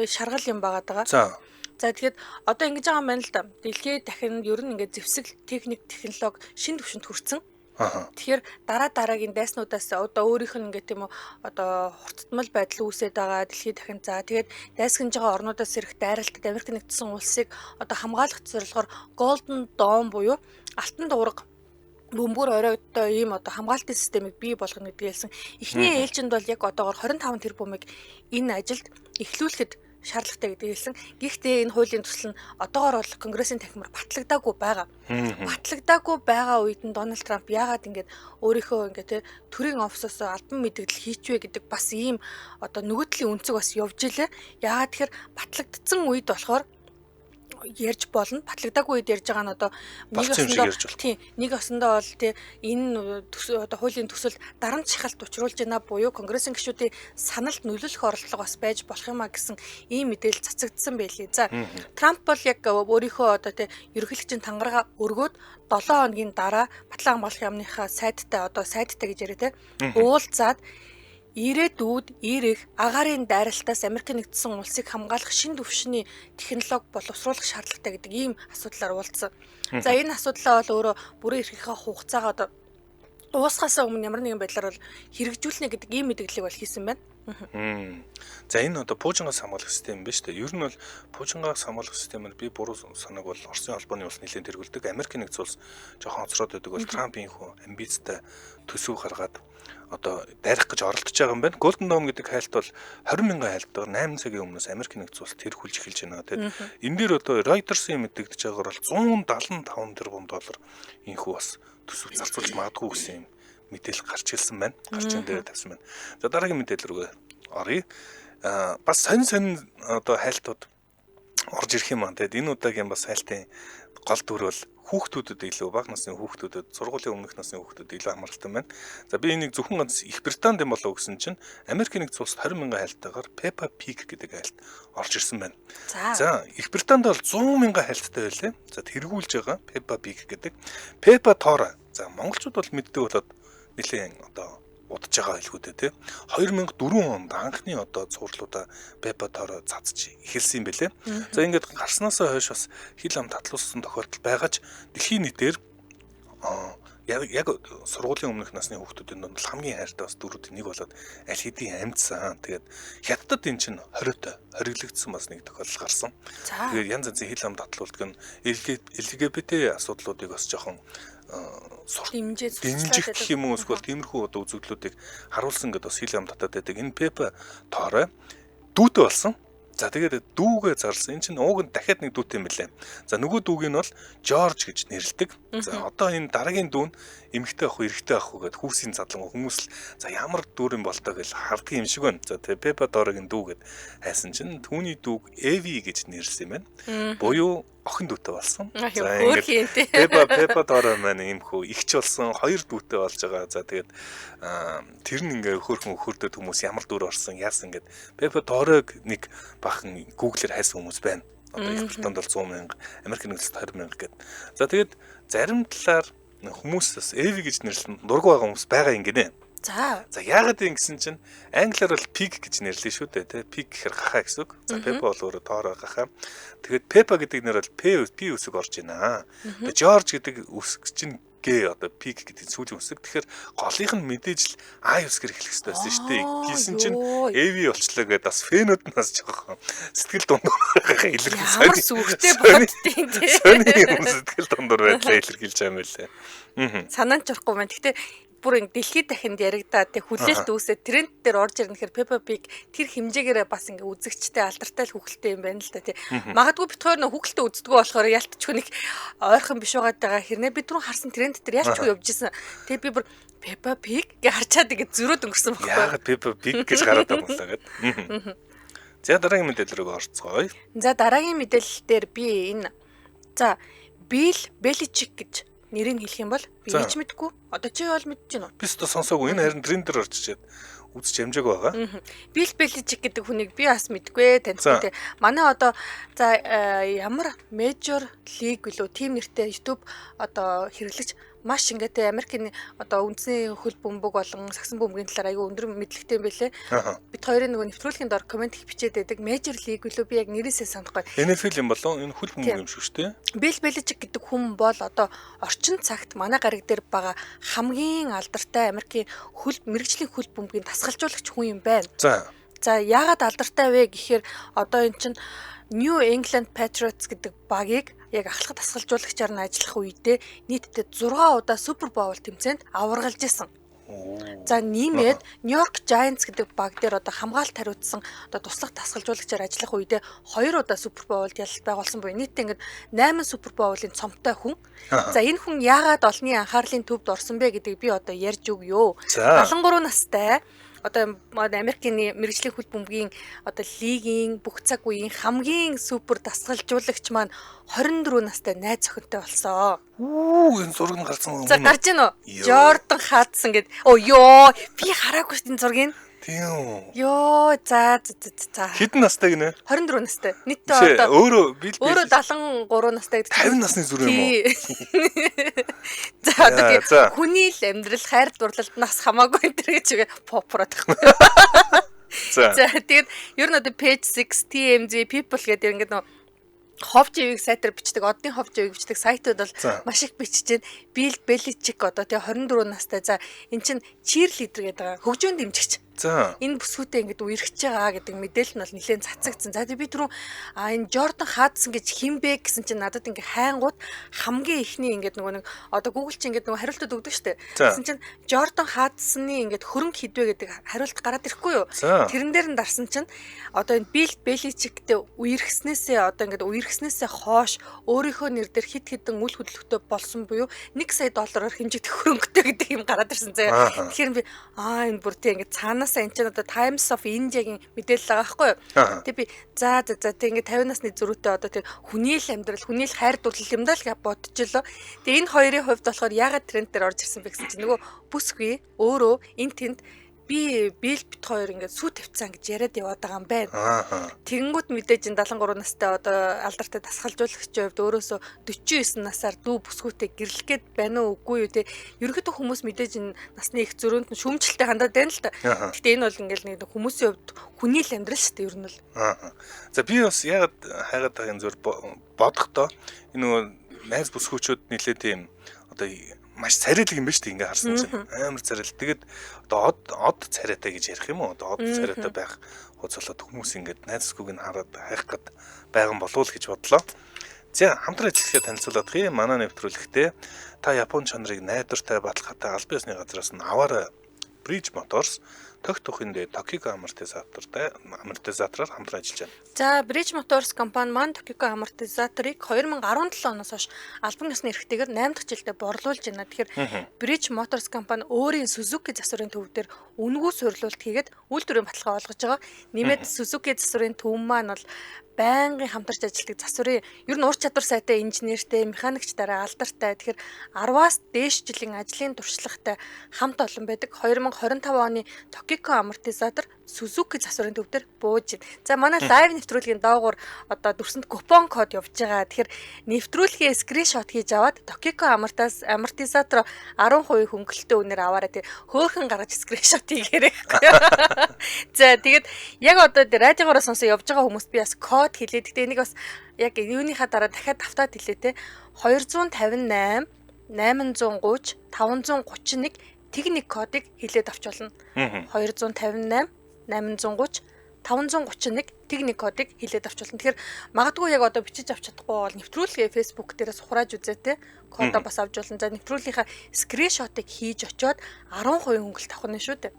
шаргал юм байгаа даа. За тэгэхээр одоо ингэж байгаа юм байна л да. Дэлхийд дахин ер нь ингээд зэвсэг техник технологи шин түвшинд хүрсэн. Тэгэхээр дараа дараагийн дайснуудаас одоо өөрийнх нь ингээд тийм үү одоо хурцтмал байдал үүсээд байгаа дэлхийд дахин. За тэгээд дайсгнж байгаа орнуудаас ирэх дайралтад Америк нэгдсэн улсыг одоо хамгаалах зорилгоор Golden Dome буюу алтан дуурга бөмбөр оройдтой ийм одоо хамгаалтын системийг бий болгоно гэдгийг хэлсэн. Эхний ээлжинд бол яг одоогор 25 тэрбумыг энэ ажилд эхлүүлэхэд шаардлагатай гэдгийг хэлсэн. Гэхдээ энэ хуулийн төсөл нь одоогор бол Конгрессийн танхимаар батлагдаагүй байгаа. Батлагдаагүй байгаа үед нь Дональд Трамп яагаад ингэж өөрийнхөө ингэ тэ төрийн офисоос албан мэдээлэл хийчвэ гэдэг бас ийм одоо нөгөө талын өнцөг бас явж илээ. Яагаад тэгэхээр батлагдсан үед болохоор ярьж болно. Батлагдаагүй үед ярьж байгаа нь одоо нэг осондоо тийм нэг осондоо бол тий энэ одоо хуулийн төсөл дарамт шахалт учруулж байна буюу Конгрессийн гишүүдийн саналд нөлөөлөх оролдлого бас байж болох юм а гэсэн ийм мэдээлэл цацагдсан байлээ. За Трамп бол яг өөрийнхөө одоо тий ерөнхийлөгчийн тангараа өргөөд 7 хоногийн дараа Батлан хамгаалах яамныхаа сайдтай одоо сайдтай гэж яриа тий уулзаад ирээдүйд ирэх агаарын дайралтаас Америк нэгдсэн улсыг хамгаалах шин түвшний технологи боловсруулах шаардлагатай гэдэг ийм асуудлаар уулзсан. За энэ асуудлаа бол өөрөө бүрэн эрхийнхээ хугацаагаа одоо уусгасаа өмнө ямар нэгэн байдлаар бол хэрэгжүүлнэ гэдэг ийм мэдээллийг бол хийсэн байна. За энэ одоо пуужингаас хамгаалах систем биш үү? Ер нь бол пуужингаас хамгаалах системээр би буруу санааг бол Оросын холбооны улс нэлээд тэргүүлдэг. Америк нэгдсэн улс жоохон хоцроод байдаг бол Трампын хүү амбицтай төсөв гаргаад одоо дайрах гэж оролдож байгаа юм байна. Golden Dome гэдэг хайлт бол 20 мянган хайлтаар 8 цагийн өмнөөс Америк нэгдсэн улс тэрхүүлж эхэлж байна. Тэгэд энэ дээр одоо Reuters-ийн мэдэгдэж байгаагаар бол 175 тэрбум доллар энэхүү бас төсөв зарцуулж магадгүй гэсэн юм мэдээлэл гарч ирсэн байна. Гарч ин дээр тавьсан байна. За дараагийн мэдээлэл рүүгээ оръё. Бас сонин одоо хайлтууд орж ирэх юм аа. Тэгэд энэ удаагийн бас хайлтын гол дүр бол Хүүхдүүдэд илүү, бага насны хүүхдүүдэд, сургуулийн өмнөх насны хүүхдүүдэд илүү хамааралтай байна. За би энийг зөвхөн ганц Их Британд юм болов гэсэн чинь Америкийн нэгдсэн улсад 20 мянган хайлттайгаар Peppa Pig гэдэг хайлт орж ирсэн байна. За Их Британд бол 100 мянган хайлттай байлээ. За тэргүүлж байгаа Peppa Pig гэдэг. Peppa Тора. За монголчууд бол мэддэг болоод нэлээд одоо удаж байгаа байлгүй дээ тий. 2004 онд анхны одоо цувралуудаа Peppa Тора цацж эхэлсэн юм бэлээ. За ингээд гарснаасаа хойш бас хил ам татлуулсан тохиолдол байгаа ч дэлхийн нийтээр яг сургуулийн өмнөх насны хүүхдүүдийн дунд хамгийн хайртай бас дөрүүдийн нэг болоод аль хэдийн амьдсан. Тэгээд хятадд энэ чинь 20-той хориглогдсон бас нэг тохиолдол гарсан. Тэгээд янз янзын хил ам татлуулдаг нь LGBT асуудлуудыг бас жоохон дэмжих гэх юм уу эсвэл тиймэрхүү одоо үзэгдлүүдийг харуулсан гэдээ бас хил ам татаад байдаг. Энэ Peppa Тора дүүтэй болсон. За тэгээд дүүгээ зарлсан. Энэ чинь ууг нь дахиад нэг дүүтэй юм билээ. За нөгөө дүүг нь бол Жорж гэж нэрлэдэг. За одоо энэ дараагийн дүү нь эмэгтэй ах уу, эрэгтэй ах уу гэд хүүсийн задлан хүмүүс л за ямар дүр юм бол тоо гэж харддаг юм шиг байна. За тэгээд Peppa Торогийн дүү гэд хайсан чинь түүний дүүг Эви гэж нэрлсэн юм байна. Буюу охин дүүтэй болсон. За ингээд Peppa Тора маань иймхүү ихч болсон, хоёр дүүтэй болж байгаа. За тэгээд тэр нь ингээ хөөрхөн өхөрдөд хүмүүс ямар дүр орсон, яасан гэд Peppa Торог нэг бахан Google-ээр хайсан хүмүүс байна. Одоо Их Британд бол 100 мянга, Америк нэгдсэн 20 мянга гэд. За тэгээд зарим талаар хүмүүс бас Эви гэж нэрлэн дургу байгаа хүмүүс байгаа юм гинэ. За. За яагаад юм гэсэн чинь англиар бол pig гэж нэрлэв шүү дээ тий. Pig гэхээр гахаа гэсэн үг. За Peppa бол өөрөө тоороо гахаа. Тэгээд Peppa гэдэг нэр бол P P үсэг орж байна. Тэгээд George гэдэг үсэг чинь Г одоо pig гэдэг сүүлийн үсэг. Тэгэхээр голынх нь мэдээж л I үсгээр эхлэх хэрэгтэй байсан шүү дээ. Гисэн чинь Эви болчлоо гэдээ бас фэнүүд нь бас жоохон сэтгэл дундуур илэрхийлсэн. Ямар сүрхтэй боддtiin тий. Сони юм сэтгэл дундуур байдлаа илэрхийлж байгаа юм байлээ. Санаанд ч орохгүй байна. Гэхдээ бүр ингэ дэлхийд дахинд яригдаа тэг хүлээлт үүсээд тренд дээр орж ирнэ гэхээр Peppa Pig тэр хэмжээгээрээ бас ингэ үзэгчтэй алдартай л хүүхэлтэй юм байна л да тий. Магадгүй бит хоёр нөх хүүхэлтэй үздэггүй болохоор ялтчгүй нэг ойрхон биш байгаа хэрнээ би түрүүн харсан тренд дээр ялчгүй явж исэн. Тэг би бүр Peppa Pig гэж харчаад ингэ зөрөөд өнгөрсөн байхгүй. Яагаад Peppa Pig гэж гараад байгаа юм болоо гэд. За дараагийн мэдээлэл рүү орцгоё. За дараагийн мэдээлэл дээр би энэ за Bill Belichick гэж нэрийг хэлэх юм бол би ч мэдгүй. Одоо чи бол мэдэж байна уу? Би ч сонсоогүй. Энэ харин трендээр орж ирээд үзэж амжаагүй байгаа. Bill Belichick гэдэг хүнийг би бас мэдгүй таньдгүй. Манай одоо за ямар Major League билүү team нэртэй YouTube одоо хэрэглэгч маш ингээд те Америкийн одоо үндсний хөл бөмбөг болон сагсан бөмбөгийн талаар айгүй өндөр мэдлэгтэй юм байлээ. Бид хоёрын нөгөө нэвтрүүлгийн дор комент их бичээд байдаг. Major League билүү би яг нэрээсээ санахгүй. NFL юм болон энэ хөл бөмбөг юм шиг шүү дээ. Bill Belichick гэдэг хүн бол одоо орчин цагт манай гариг дээр байгаа хамгийн алдартай Америкийн хөл мэрэгжлийн хөл бөмбөгийн дасгалжуулагч хүн юм байна. За яагаад алдартай вэ гэхээр одоо эн чинь New England Patriots гэдэг багийг яг ахлах дасгалжуулагчаар нь ажиллах үедээ нийтдээ 6 удаа Super Bowl тэмцээнд аваргалж исэн. За нэмээд New York Giants гэдэг баг дээр одоо хамгаалалт хариуцсан одоо туслах дасгалжуулагчаар ажиллах үедээ 2 удаа Super Bowl-д ялалт байгуулсан буюу нийтдээ ингээд 8 Super Bowl-ын цомтой хүн. За энэ хүн яагаад олонний анхаарлын төвд орсон бэ гэдгийг би одоо ярьж өгье. 73 настай одоо Америкийн мэрэгжлийн хөл бөмбөгийн одоо лигийн бүх цаг үеийн хамгийн супер дасгалжуулагч маань 24 настай найз охинтой болсон. Үү энэ зураг нь гарсан юм уу? За гарч ийн үү? Jordan Hudson гэд. Оо ёо би хараагүй шүү дээ энэ зургийг. Тийм үү. Ёо за за. Хэдэн настай гинэ? 24 настай. Нийтдээ одоо өөрөө 73 настай гэдэг. 50 насны зүрх юм уу? За одоо хүний л амьдрал хайр дурлалд нас хамаагүй энэ төр гэж попрод байхгүй. За тэгээд ер нь одоо page 6 TMZ people гэдэг ингээд нөө хов живийг сайтар бичдэг, одны хов живийг бичдэг сайтууд бол маш их бичиж байна. Bill Belichick одоо тэгээ 24 настай. За эн чинь cheerleader гэдэг байгаа. Хөгжөөн дэмжигч. За энэ бүсгүйтэй ингээд үерхэж байгаа гэдэг мэдээлэл нь бол нэлээд цацагдсан. За би түрүү энэ Jordan Hudson гэж хэн бэ гэсэн чинь надад ингээд хайнгууд хамгийн ихний ингээд нөгөө нэг одоо Google чинь ингээд нөгөө хариултууд өгдөг штэ. Гэсэн чинь Jordan Hudson-ы ингээд хөрөнгө хідвэ гэдэг хариулт гараад ирэхгүй юу? Тэрэн дээр нь дарсан чинь одоо энэ Bill Belichick-тэй үерхснээсээ одоо ингээд үерхснээсээ хойш өөрийнхөө нэр дээр хит хитэн үл хөдлөхтэй болсон буюу 1 сая доллараар хэмжигдэх хөрөнгөтэй гэдэг юм гараад ирсэн заяа. Тэгэхээр би энэ бүр тий ингээд цаанаас Анханасаа энэ чинь одоо Times of India-гийн мэдээлэл байгаа байхгүй юу? Тэг би за за за тэг ингээд 50 насны зөрүүтэй одоо тэр хүний л амьдрал, хүний л хайр дурлал юм даа л гэж бодчихлоо. Тэг энэ хоёрын хувьд болохоор яагаад тренд дээр орж ирсэн бэ гэсэн чинь нөгөө бүсгүй өөрөө энэ тэнд би бил бит хоёр ингээд сүү тавьцсан гэж яриад яваад байгаа юм байна. Тэгэнгүүт мэдээж энэ 73 настай одоо алдартай дасгалжуулагчийн хувьд өөрөөсөө 49 насаар дүү бүсгүйтэй гэрлэх гээд байна уу үгүй юу те. Ерөнхийдөө хүмүүс мэдээж энэ насны их зөрөөнд нь шүүмжлэлтэй хандаад байна л та. Гэтэ энэ бол ингээд нэг хүмүүсийн хувьд хүний л амьдрал шүү дээ ер нь бол. За би бас яагаад хайгаад байгаа юм зөв бодохдоо энэ нөгөө найз бүсгүүчүүд нэлээд тийм одоо маш царайлаг юм байна шүү дээ ингээ харсан чинь амар царайл. Тэгээд одоо од царайтай гэж ярих юм уу? Одоо од царайтай байх хуцалаад хүмүүс ингээд найз бүсгүйг нь хараад хайх гээд байгаа болов уу гэж бодлоо. За хамтран ажиллагчдаа танилцуулах юм. Манай нэвтрүүлэгтээ та Япон чанарыг найдвартай, баталгаатай албан ёсны газраас нь аваарай. Bridge Motors тогт тухиндээ Tokiko амортизатораар хамтран ажиллаж байна. За Bridge Motors компани маань Tokiko амортизаторыг 2017 оноос хойш албан ёсны эрхтэйгээр 8 дахь жилдээ борлуулж байна. Тэгэхээр Bridge Motors компани өөрийн Suzuki засварын төв дээр үнэгүй суйрлуулалт хийгээд үйлдвэрийн баталгаа олгож байгаа. Нэмээд Suzuki засварын төв маань бол байнгын хамтарч ажилладаг засварын ер нь ур чадвар сайтай инженертэй, механикчдаараа алдартай. Тэгэхээр 10-аас дээш жилийн ажлын туршлагатай хамт олон байдаг. 2025 оны Tokiko амортизатор Suzuki засварын төв дээр бууж байна. За манай live нэвтрүүлгийн доогуур одоо дүрсэнд купон код явж байгаа. Тэгэхээр нэвтрүүлгийн screenshot хийж аваад Tokiko амортизатор 10% хөнгөлөлттэй үнээр аваарай. Тэг хөөхөн гаргаж screenshot хийгээрэй. За тэгээд яг одоо радиогоороо сонсоо явж байгаа хүмүүст би бас код хэлээ. Гэтэ энийг бас яг юуныхаа дараа дахиад давтаад хэлээ те. 258 830 531 тэг нэг кодыг хэлээд авч болно. 258 830 531 тэг нэг кодыг хэлээд авч болно. Тэгэхээр магадгүй яг одоо бичиж авч чадахгүй бол нэвтрүүлгээ Facebook дээрээс ухрааж үзээ те. Кодоо бас авч болно. За нэвтрүүлгийнхаа screenshot ыг хийж очиод 10% хөнгөлт авах нь шүү дээ.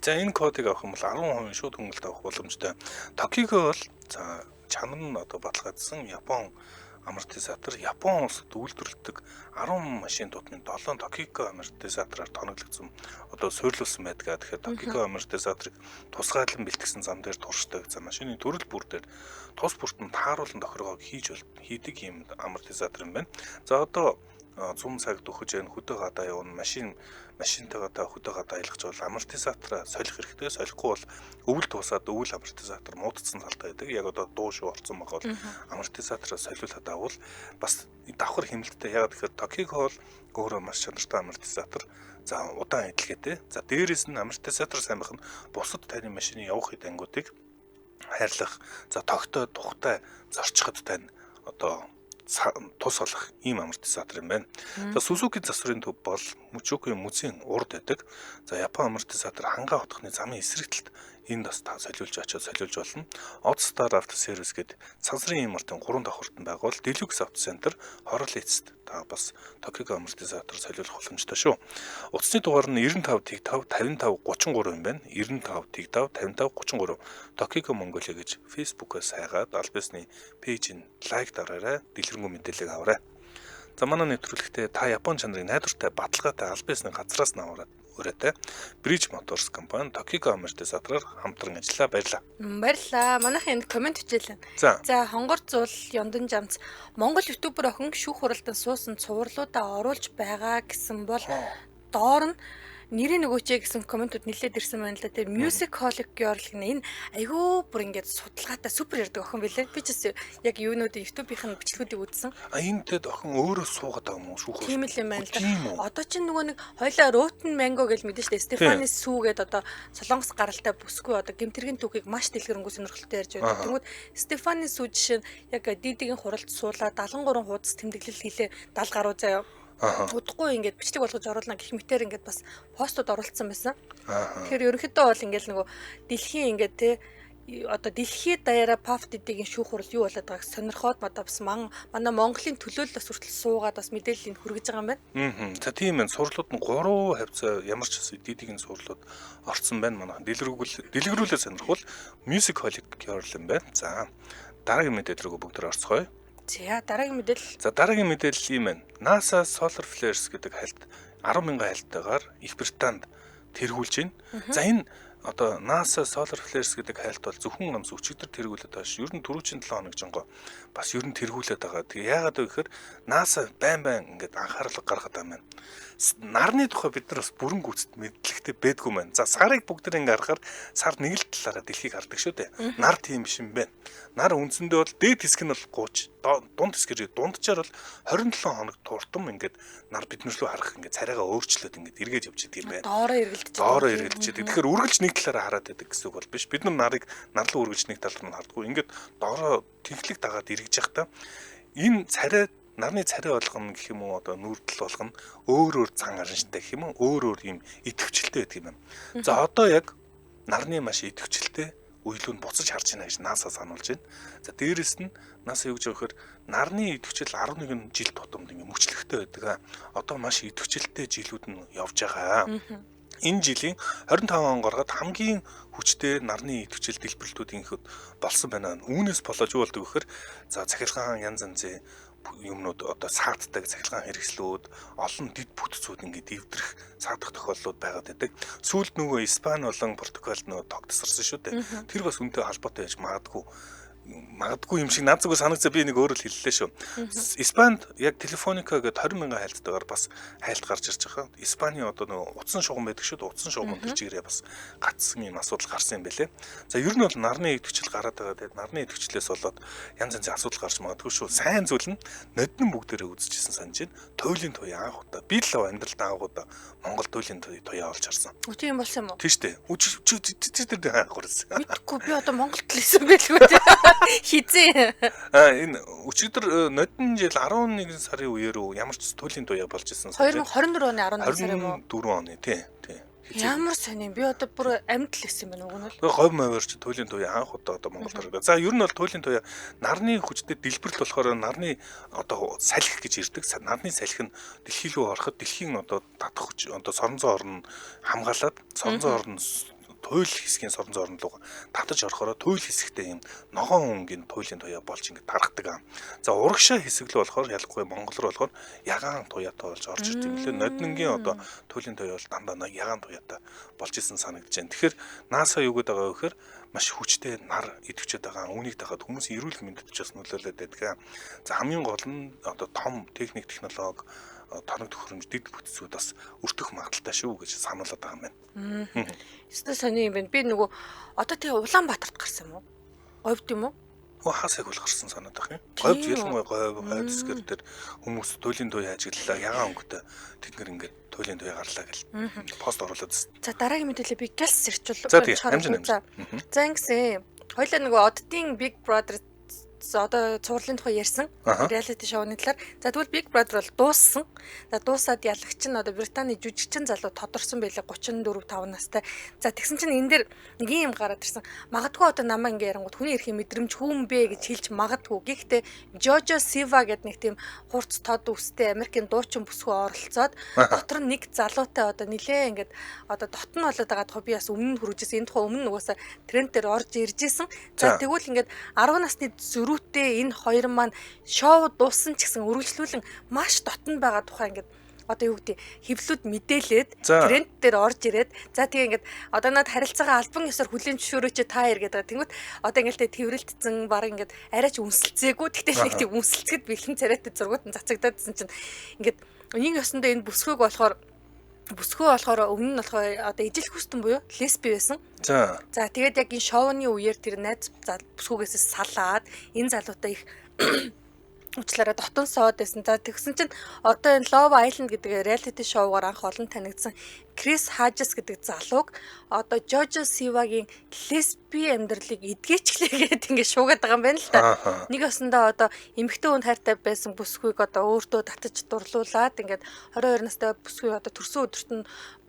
За энэ кодыг авах юм бол 10% шууд хөнгөлт авах боломжтой. Tokiko бол за чанар нь одоо баталгаажсан Япон амортизатор, Япон улсад үйлдвэрлэдэг 10 машин тутмын 7 Tokiko амортизатораар тоноглогдсон одоо суйрлуулсан байдаг. Тэгэхээр Tokiko амортизаторыг тусгаарлан бэлтгэсэн зам дээр туршдаг. За машины төрөл бүр дээр тус бүртэн тааруулан тохиргоог хийдэг юм амортизатор юм байна. За одоо 100 цаг дөхөж яана, хөдөө гадаа явна, машинтайгаа та хөдөө гадаа аялах жол амортизатораа солих хэрэгтэй. Солихгүй бол өвөл туусаад өвөл амортизатор муудсан талтай байдаг. Яг одоо дуу шүү орсон байгаа бол амортизатораа солиулаад авал бас давхар хэмнэлттэй. Яг тэгэхээр Tokiko бол өөрөө маш чанартай амортизатор. За удаан эдлэгээтэй. За дээрээс нь амортизатор сайн байх нь бусад таны машины явах хэд ангиудыг хайрлах, за тогтой тухтай зорчиход тань одоо тус олох ийм амортизатор юм байна. За Suzuki засварын төв бол Мучукийн музейн урд байдаг. За Япон амортизатор хангаа хотхны замын эсрэг талд энд бас та солиулж очиод солиулж болно. Odstar Auto Service гээд сансрын имартын 3 давхарт нь байгуул Deluxe Auto Center хорол эцэст та бас Tokiko амортизатор солиулах боломжтой шүү. Утасны дугаар нь 95 5 55 33 юм байна. 95 5 55 33 Tokiko Mongolia гэж Facebook-аас хайгаад аль биесны пэйжийг лайк дараарай. Дэлгэрэнгүй мэдээллийг аваарай. За манай нэвтрүүлэгтээ та Япон чанарыг найдвартай баталгаатай аль биесны газраас нь аваарай. Өрөөтэй Bridge Motors компани Tokiko амортизатороор хамтран ажиллаа. Баярлалаа. Баярлалаа. Манайхан энд комент хичээлээ. За хонгор зул Ёндон жамц Монгол ютубер охин шүүх хуралдан суусан цувралуудаа оруулж байгаа гэсэн бол доор нь нэрийн нөгөөчээ гэсэн комментууд нэлээд ирсэн байна л да. Тэр Music Holic Girl гэнэ энэ айгүй бүр ингээд судалгаатай супер ярьдаг охин билээ. Би ч бас яг юунуудын YouTube-ийн бичлэгүүдийг үзсэн. А энэ тэд охин өөрөө суугаад байгаа юм уу шүүх хурал? Тийм л юм байна л да. Одоо чинь нөгөө нэг хоёлаа Rotten Mango гэж мэдэн штэ. Стефани Сүү гээд одоо Солонгос гаралтай бүсгүй одоо гэмтэргийн түүхийг маш дэлгэрэнгүй сонирхолтой ярьж байдаг. Тэнгүүд Стефани Сүү жишээ нь яг Дидигийн хуралд суулаа 73 хуудас тэмдэглэл хийлээ 70 гаруй заяа. Удахгүй ингээд бичлэг болгож оруулна гэх мэтээр ингээд бас постууд оруулсан байсан. Тэгэхээр ерөнхийдөө бол ингээд нөгөө дэлхийн ингээд те одоо дэлхийд даяараа Puff Daddy-гийн шүүх хурал юу болоод байгааг сонирхоод одоо бас манай Монголын төлөөлөл бас хүртэл суугаад бас мэдээллийг хүргэж байгаа юм байна. За тийм ээ. Сурлууд нь 3 хавцаа ямар ч гэсэн Diddy-гийн сурлууд орцсон байна. Манай дэлгэрүүлээ сонирхвол Music Holic Girl юм байна. За дараагийн мэдээлэл рүү бүгд орцгоё. За дараагийн мэдээлэл. За дараагийн мэдээлэл ийм байна. NASA Solar Flares гэдэг хальт 10,000 хальттайгаар Их Британд тэргүүлж байна. За энэ Одоо NASA Solar Flares гэдэг хайлт бол зөвхөн гамс өчигдөр тэргүүлээд байгаа ш. Ер нь түрүүчийн 7 хоног жонго бас ер нь тэргүүлээд байгаа. Тэгээ яагаад вэ гэхээр NASA байн байн ингээд анхаарал гаргаад байгаа юм байна. Нарны тухай бид нар бас бүрэн гүйцэд мэдлэгтэй байдгүй маань. За сарыг бүгд нэг ингээ харахаар сар нэг л талаараа дэлхийг хардаг шүү дээ. Нар тийм биш юм байна. Нар үндсэндээ бол дээд хэсэг нь бол гууч, дунд хэсгээр дунджаар бол 27 хоног туртам ингээд нар бид нар рүү харах ингээд царайгаа өөрчлөөд ингээд эргэж явж идэг юм байна. Доороо эргэлдэж. Доороо эргэлдэж идэг. Тэгэхээр үргэлж нэг талаараа хараад байдаг гэсэн үг бол биш. Бид нар нарыг нар руу үргэлж нэг талаар нь хардггүй. Ингээд доороо тэнхлэг дагаад эргэж явахдаа энэ царай нарны царай болгоно гэх юм уу, одоо нүрдэл болгоно өөр өөр зан аранштай гэх юм уу, өөр өөр юм идэвхжэлтэй байдаг юм байна. За одоо яг нарны маш идэвхжэлтэй үеийн буцаж харж байна гэж NASA сануулж байна. За дээрэс нь NASA юу гэж байгаа гэхээр нарны идэвхжил 11 жил тутамд ингээ мөчлөгтэй байдаг. Одоо маш идэвхжилтэй жилүүд нь явж байгаа. Энэ жилийн 25 он гаргаад хамгийн хүчтэй нарны идэвхжил дэлбэрэлтүүд инхэд болсон байна. Үүнээс болоод юу болдог вэ гэхээр за цахилгаан янз янзын юмнууд одоо сааддаг цахилгаан хэрэгслүүд олон дэд бүтцүүд ингээд эвдрэх саадах тохиолдлууд байгаад байдаг. Сүүлд нөгөө Испани болон Португалд нөгөө тог тасарсан шүү дээ. Тэр бас үнтэй холбоотой байж магадгүй юм шиг над зүгээр санагцаа, би нэг өөрөө л хэллээ шүү. Испанд яг Телефоника гэдэг 20 мянган хайлттайгаар бас хайлт гарч ирж байгаа. Испани одоо нөгөө утсан шугам байдаг шүү дээ. Утсан шугам тэр чигээрээ бас гацсан юм асуудал гарсан юм байлээ. За ер нь бол нарны идэвхжил гараад байгаа. Тэгээд нарны идэвхжлээс болоод янз янзын асуудал гарч магадгүй шүү. Сайн зүйл нь ноднин бүгдээрээ үзчихсэн санаж байна. Туйлын туяа анх удаа би л амьдралд анх удаа Монгол туйлын туяа олж харсан. Тийм болсон юм уу? Тийм шүү дээ. Тэр анх урсан. Мэдхгүй би одоо Монголд л исэн байлгүй дээ. Хизээ. Энэ өчигдөр нодон жил 11 сарын үеэр үү ямар ч туйлын туяа болж исэн. 2024 оны 11 сар юм уу? 24 оны тий. Тий. Ямар сони би одоо бүр амьд л исэн байна уг нь бол. Говь мовор чи туйлын туяа анх удаа одоо Монголд гардаг. За ер нь бол туйлын туяа нарны хүчтэй дэлбэрэл болохоор нарны одоо салхи гэж ирдэг. Нарны салхи нь дэлхий рүү ороход дэлхийн одоо татах хүч одоо сорон зоо орн хамгаалаад сорон зоо орн туйл хэсгийн сорон зоо орн руу татаж орохороо туйл хэсэгтэй юм ногоон өнгийн туйлын туяа болж ингээд тархдаг. За урагшаа хэсэг лүү болохоор ялахгүй Монгол руу болохоор ягаан туяатай болж орж ирд юм лээ. Ноднингийн одоо туйлын туяа бол дандаа ягаан туяатай болж исэн санагдаж байна. Тэгэхээр NASA юу гэдэг байгаа вэ гэхээр маш хүчтэй нар идэвчээд байгаа. Үүнийг дагаад хүмүүсийн эрүүл мэндэд ч бас нөлөөлөд байдаг. За хамгийн гол нь одоо том техник технологи тоног төхөөрөмж дэд бүтцүүд бас өртөх магадaltaй шүү гэж сануулад байгаа юм байна. Ёстой сони юм байна. Би нөгөө одоо тэгээ Улаанбаатарт гарсан юм уу? Говьд юм уу? Хасаг бол гарсан санаад байх юм. Говьд ялангуяа говь, хойд хэсгэр дээр хүмүүс туйлын туяа ажиглалаа. Ягаан өнгөтэй тэнгэр ингээд туйлын туяа гарлаа гэл пост оруулаад. За дараагийн мэдээлэл би гэлс ирчүүл. За амжин. За ингэсэн. Хоёлаа нөгөө оддын Big Brother одоо цувралын тухай ярьсан. Реалити шоуны талаар. За тэгвэл Big Brother бол дууссан. За дуусаад ялагч нь одоо Британий жүжигчин залуу тодорсон байлээ 34 5 настай. За тэгсэн чинь энэ дээр нэг юм гараад ирсэн. Магадгүй одоо намаа ингэ ярангууд хүний эрхийн мэдрэмж хүүн бэ гэж хэлж магадгүй. Гэхдээ Жожо Сива гэдэг нэг тийм хурц тод үстэй Америкийн дуучин бүсгүй оролцоод дотор нь нэг залуутай одоо нилээ ингээд одоо дотн болоод байгаа тухай би бас өмнө нь хүргэжсэн. Энэ тухай өмнө нь угаасаа тренд дээр орж ирж исэн. За тэгвэл ингээд 10 насны зөрүүтэй энэ хоёр маань шоу дууссан ч гэсэн үргэлжлүүлэн маш дотн байгаа тухай ингээд одоо юу гэдэг хэвлүүд мэдээлээд тренд дээр орж ирээд за тэгээ ингээд одоо над харилцаагаа албан ёсоор хүлээн зөвшөөрөөч та хоёр гэдэг. Тэнгүүт одоо ингээд тэ тэрвэрлдсэн баг ингээд арайч үнсэлцээгүй. Тэгтэл нэг тийм үнсэлцэхэд бэлэн царайтай зургууд нь цацагдадсан чинь ингээд нэг ёсондоо энэ бүсгүйг болохоор өмнө нь болохоор одоо ижил хүстэн буюу лесби байсан. За. За тэгээд яг энэ шоуны үеэр тэр найз бүсгүйгээс салаад энэ залуутай их уучлаарай дотон соод байсан. За тэгсэн чинь одоо энэ Love Island гэдэг реалити шоугаар анх олон танигдсан Крис Хажес гэдэг залууг одоо Жожо Сивагийн лесби амьдралыг эдгээчлээ гэдэг ингээд шуугаад байгаа юм байна л да. Нэг осондоо одоо эмэгтэй хүн хайртай байсан бүсгүйг одоо өөртөө татаж дурлуулад ингээд 22 настай бүсгүй одоо төрсөн өдөрт нь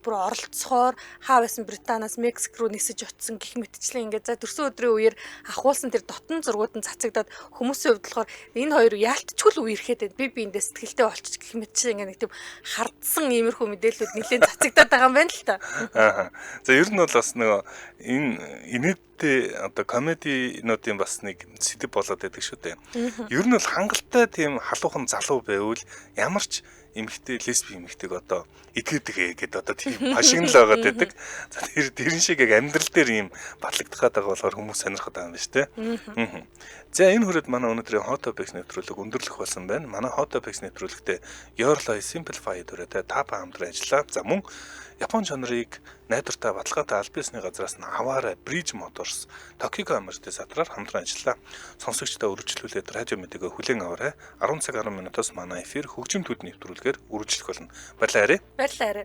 бүр оролцохоор хаа байсан Британаас Мексик руу нисэж очисон гих мэтчлэн ингээд за төрсөн өдрийн үеэр ахуулсан тэр дотн зургууд нь цацагдаад хүмүүсийн хувьд болохоор энэ хоёр яалтчгүй л үерхэд байна. Би биэндээ сэтгэлтэй болчих гих мэтчлэн ингээд нэг тийм хардсан иймэрхүү мэдээллүүд нэлээд цацагдаад байгаа юм байна л та. Аа. За ер нь бол бас нөгөө энэ инээд инээдтэй одоо комединуудын бас нэг сэдэв болоод байдаг шүү дээ. Ер нь бол хангалттай тийм халуухан залуу байвал ямар ч эмэгтэй, лесби эмэгтэйг одоо итгэдэг гэдэг одоо тийм пашигнал байгаад байдаг. За, тэр тэрэн шиг яг амьдрал дээр ийм батлагдах байгаа болохоор хүмүүс сонирхоод байгаа юм байна шүү дээ. За, энэ хүрээд манай өнөөдрийн Hot Topics нэвтрүүлэг өндөрлөх болсон байна. Манай Hot Topics нэвтрүүлэгтээ Yorloi Simplify түрээтэй та хамтран ажиллаа. За, мөн Япон чанарыг найдвартай, баталгаатай аль биесны газраас нь аваарай Bridge Motors, Tokyo Амралтын садраар хамтран ажиллаа. Сонсогчдоо өргөжлүүлээд радио мэдээгээ хүлээн аваарай. 10 цаг 10 минутаас манай эфир хөгжим төд нэвтрүүлгээр үргэлжлэх болно. Баярлалаа, Ари. Баярлалаа, Ари.